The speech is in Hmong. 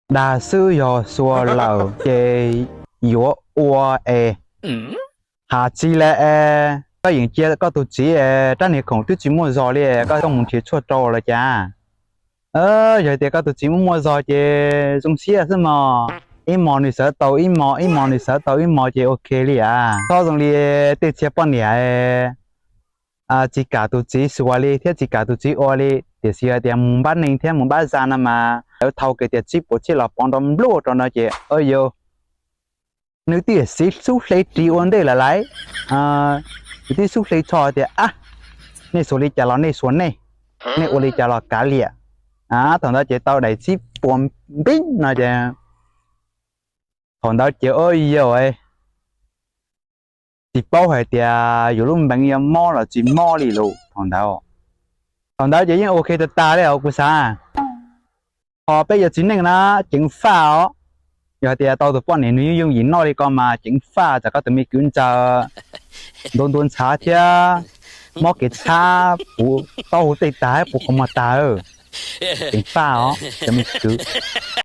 Dag xwb yog xua lawm ces yuav ua es has tsi le es koj yeem cia koj tus txiv es rab niag khoom twb tsis muaj zog li, koj mus nrhiav tshuaj rau los cas? Yog tias koj tus txiv muaj muaj zog ces zoo siab xwb mog, ib hmos nws sawv tau ib hmos, ib hmos nws sawv tau ib hmos ces ok li a. Txhob zoo li tej txhia poj niam tsis kam tus txiv xyuas li thiab tsis kam tus txiv ua li, tiam sis hais tias mus npab neeg thiab mus npab zag no mas lawv thau kiag tias tsib puas tsib los pov nrov npluaj rau no ces, o yau, nws twb xub hle ris ua ntej lawm lauj. Nws twb xub hle txog tias, ab, nej xyuas li cas los nej xyuas nej, nej ua li cas los kav liam. Thaum ntawd ces tau daim tsib puas npib no ces, thaum ntawd ces, o yau, tsis paub hais tias yus lub npeev yuav mob los tsis mob li lus thaum ntawd. Thaum ntawd ces yeej ok tag tag li os kuv xav. Ho peb yog txiv neej na ceev faj os. Yog tias tau tus poj niam nws yooj yooj yim noj li ko mas ceev faj, txawm koj tus me kwv ntxawg ntua ntua ntshav thiab mob kev txhab puv taub hau tej tag puv qhov muag tag, ceev faj os cov me kwv.